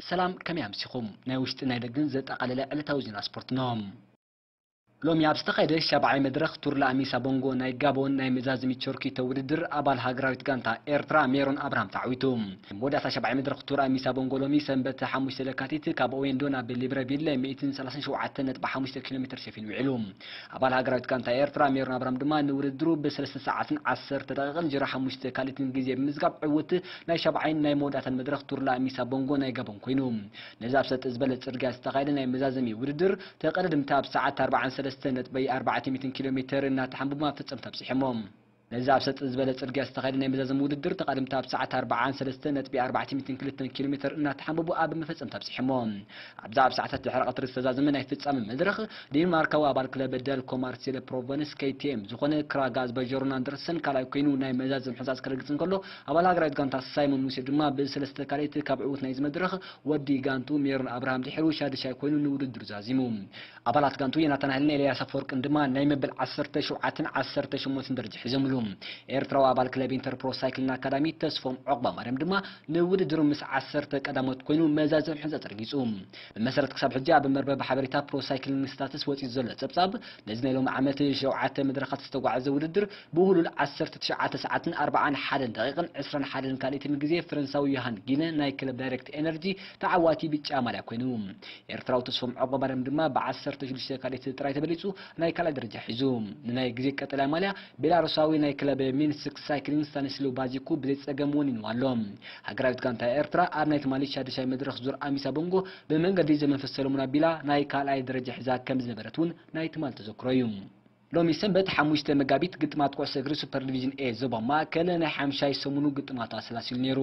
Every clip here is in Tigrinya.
ሰላም፣ ከመይ ኣምሲኹም? ናይ ውሽጢ ናይ ደገን ዘጠቓለለ ዕለታዊ ዜና ስፖርት ነው። ሎሚ ኣብ ዝተኻየደ ሻብዓይ መድረኽ ቱር ላሚሳ ቦንጎ ናይ ጋቦን ናይ መዛዘሚ ቸርኪቶ ውድድር ኣባል ሃገራዊት ጋንታ ኤርትራ ሜሮን ኣብርሃም ተዓዊቱ። መወዳእታ ሻብዓይ መድረኽ ቱር ላሚሳ ቦንጎ ሎሚ ሰንበት ሓሙሽተ ለካቲት ካብ ኦዌንዶ ናብ ሊብረቪል ሚእትን ሰላሳን ሸውዓተን ነጥቢ ሓሙሽተ ኪሎ ሜትር ሸፊኑ ውዒሉ። ኣባል ሃገራዊት ጋንታ ኤርትራ ሜሮን ኣብርሃም ድማ ንውድድሩ ብሰለስተ ሰዓትን ዓሰርተ ደቂቕን ዜሮ ሓሙሽተ ካልኢትን ግዜ ብምዝጋብ ዕውት ናይ ሻብዓይን ናይ መወዳእታን መድረኽ ቱር ላሚሳ ቦንጎ ናይ ጋቦን ኮይኑ። ነዚ ኣብ ሰጥ ዝበለ ጽርግያ ዝተኻየደ ናይ መዛዘሚ ውድድር ተቐዳደምቲ ኣብ ሰዓት ኣርባዓን ሰለስተ ነጥቢ ኣርባዕተ ሚእትን ኪሎ ሜትር እናተሓንበቡ ኣብ ፍጸምታ ኣብጺሖሞ። ነዚ ኣብ ሰጥ ዝበለ ጽርግያ ዝተኻየደ ናይ መዛዘሚ ውድድር ተቐዳደምቲ ኣብ ሰዓት ኣርባዓን ሰለስተ ነጥቢ ኣርባዕተ ሚእትን ክልተን ኪሎ ሜትር እናተሓንበቡ ኣብ መፈጸምታ ኣብጺሖሞ። ኣብዛ ኣብ ሰዓታት ድሕሪ ቀትሪ ዝተዛዘመ ናይ ፍጻመ መድረኽ ዴንማርካዊ ኣባል ክለብ ደልኮ ማርሴለ ፕሮቨንስ ኬቲኤም ዝኾነ ክራጋዝ በጀሮን ኣንደርሰን ካልኣይ ኮይኑ ናይ መዛዘሚ ሕንጻጽ ክረግጽ እንከሎ፣ ኣባል ሃገራዊት ጋንታ ሳይሞን ሙሴ ድማ ብሰለስተ ካልኢት ካብ ዕውት ናይዚ መድረኽ ወዲ ጋንቱ ሜሮን ኣብርሃም ድሒሩ ሻድሻይ ኮይኑ ንውድድሩ ዛዚሙ። ኣባላት ጋንቱ ዮናታን ሃይልን ኤልያስ ኣፈወርቅን ድማ ናይ መበል ዓሰርተ ሸውዓተን ዓሰርተ ሸሞንተን ደረጃ ሒዞምሉ። ኤርትራዊ ኣባል ክለብ ኢንተር ፕሮ ሳይክሊን ኣካዳሚ ተስፎም ዑቕባ ማርያም ድማ ንውድድሩ ምስ ዓሰርተ ቀዳሞት ኮይኑ መዛዘሚ ሕንጻጽ ረጊጹ። ብመሰረት ክሳብ ሕጂ ኣብ መርበብ ሓበሬታ ፕሮ ሳይክሊን ስታትስ ወጺኡ ዘሎ ጸብጻብ፣ ነዚ ናይ ሎሚ ዓመት ሸውዓተ መድረኻት ዝተጓዓዘ ውድድር ብህሉል ዓሰርተ ትሽዓተ ሰዓትን ኣርባዓን ሓደን ደቂቕን ዕስራን ሓደን ካልኢትን ግዜ ፈረንሳዊ ዮሃን ጊነ ናይ ክለብ ዳይሬክት ኤነርጂ ተዓዋቲ ብጫ ማልያ ኮይኑ። ኤርትራዊ ተስፎም ዑቕባማርያም ድማ ብዓሰርተ ሽዱሽተ ካልኢት ጥራይ ተበሊጹ ናይ ካልኣይ ደረጃ ሒዙ። ንናይ ግዜ ቀጠልያ ማልያ ቤላሩሳዊ ናይ ክለብ ሚንስክ ሳይክሊን ስታኒስሎ ባዚኩ ብዘይጸገም ወኒኑ ኣሎ። ሃገራዊት ጋንታ ኤርትራ ኣብ ናይ ትማሊ ሻድሻይ መድረኽ ዙር ላሚሳ ቦንጎ ብመንገዲ ዘመንፈስ ሰለሙን ኣቢላ ናይ ካልኣይ ደረጃ ሒዛ ከም ዝነበረት እውን ናይ ትማሊ ተዘክሮ እዩ። ሎሚ ሰንበት ሓሙሽተ መጋቢት ግጥማት ኩዕሶ እግሪ ሱፐር ዲቪዥን ኤ ዞባ ማእከል ናይ ሓምሻይ ሰሙኑ ግጥማቱ ኣሰላሲሉ ነይሩ።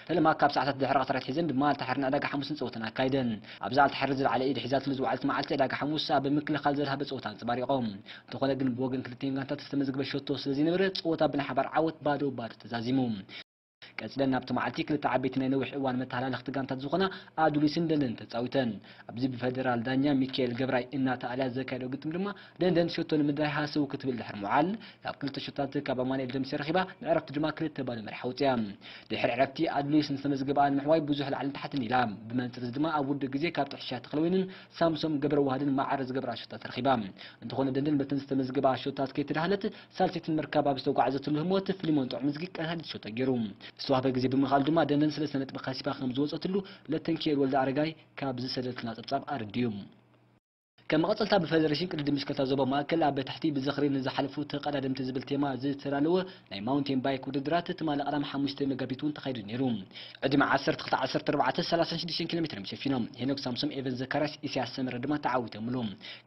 ፈለማ ካብ ሰዓታት ድሕሪ ቀትሪ ኣትሒዘን ድማ ኣልታሓርን ዕዳጋ ሓሙስን ጸወተን ኣካይደን። ኣብዛ ኣልታሓር ዝለዓለ ኢድ ሒዛትሉ ዝወዓለት መዓልቲ ዕዳጋ ሓሙስ ኣብ ምክልኻል ዘድሃበ ጸወታ ኣንጸባሪቖም። እንተኾነ ግን ብወገን ክልቲኤን ጋንታት ዝተመዝግበ ሸቶ ስለ ዘይነበረ ጸወታ ብናይ ሓባር ዓወት ባዶ ባዶ ተዛዚሙ። ቀጺለን ናብቲ መዓልቲ ክልተ ዓበይቲ ናይ ነዊሕ እዋን መተሃላለኽቲ ጋንታት ዝኾና ኣዱሊስን ደንደን ተጻዊተን። ኣብዚ ብፈደራል ዳኛ ሚካኤል ገብራይ እናተኣልያ ዘካየዶ ግጥም ድማ ደንደን ሸቶ ንምድላይ ሃሰው ክትብል ድሕሪ ምውዓል ካብ ክልተ ሸቶታት ካብ ኣማኑኤል ደምሴ ረኺባ ንዕረፍቲ ድማ ክልተ ባዶ መሪሓ ወጽያ። ድሕሪ ዕረፍቲ ኣዱሊስ ንዝተመዝገበኣ ንምሕዋይ ብዙሕ ላዕልን ታሕትን ኢላ። ብመንጽር እዚ ድማ ኣብ ውድእ ግዜ ካብ ጥሕሻ ተኽለወይንን ሳምሶም ገብረዋህድን ማዕረ ዝገብራ ሸቶታት ረኺባ። እንተኾነ ደንደን በተን ዝተመዝገበኣ ሸቶታት ከይተዳህለት ሳልሰይትን ምርካብ ኣብ ዝተጓዕዘትሉ ህሞት ፍሊሞን ጥዑምዝጊ ቀዳሊት ሸቶ ገይሩ። ዝተዋህበ ግዜ ብምኻሉ ድማ ደንደን ሰለስተ ነጥቢ ከሲባ ከም ዝወጸትሉ ለተንኪኤል ወልደ ኣረጋይ ካብ ዝሰደልትና ጸብጻብ ኣረዲኡ። ከም መቐጸልታ ብፈደሬሽን ቅድድም ብሽክለታ ዞባ ማእከል ኣብ ትሕቲ ብዝኽሪ ንዝሓለፉ ተቐዳደምቲ ዝብል ቴማ ዝተዳለወ ናይ ማውንቴን ባይክ ውድድራት ትማሊ ቀዳም ሓሙሽተ መጋቢት እውን ተኻይዱ ነይሩ። ዕድመ ዓሰርተ ክልተ፣ ዓሰርተ ኣርባዕተ፣ ሰላሳን ሽዱሽተን ኪሎ ሜትር ሸፊኖም። ሄኖክ ሳምሶም፣ ኤቨን ዘካርያስ፣ ኢሳያስ ሰመረ ድማ ተዓዊቶምሉ።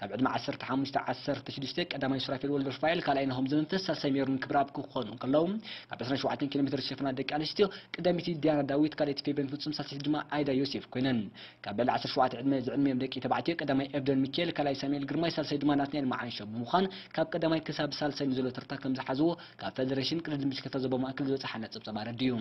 ካብ ዕድመ ዓሰርተ ሓሙሽተ፣ ዓሰርተ ሽዱሽተ ቀዳማይ ሱራፌል ወልደ ሩፋኤል፣ ካልኣይ ናሆም ዘመንፈስ፣ ሳልሳይ ሜሮን ክብረኣብ ክኾኑ እንከለዉ፣ ካብ ዕስራን ሸውዓተን ኪሎ ሜትር ዝሸፈና ደቂ ኣንስትዮ ቀዳመይቲ ዲያና ዳዊት፣ ካልኣይቲ ፌበን ፍጹም፣ ሳልሰይቲ ድማ ኣይዳ ዮሴፍ ኮይነን። ካብ ልዕሊ ዓሰርተ ሸውዓተ ዕድመ ዝዕድሚኦም ደቂ ተባዕትዮ ቀዳማይ ኤብደን ሚካኤል፣ ካልኣይ ሳሙኤል ግርማይ፣ ሳልሳይ ድማ ናትናኤል መዓንሾ ብምዃን ካብ ቀዳማይ ክሳብ ሳልሳይ ንዘሎ ተርታ ከም ዝሓዝዎ ካብ ፈደሬሽን ቅድድም ብሽክለታ ዞባ ማእከል ዝበጽሓና ጸብጻብ ኣረዲኡ።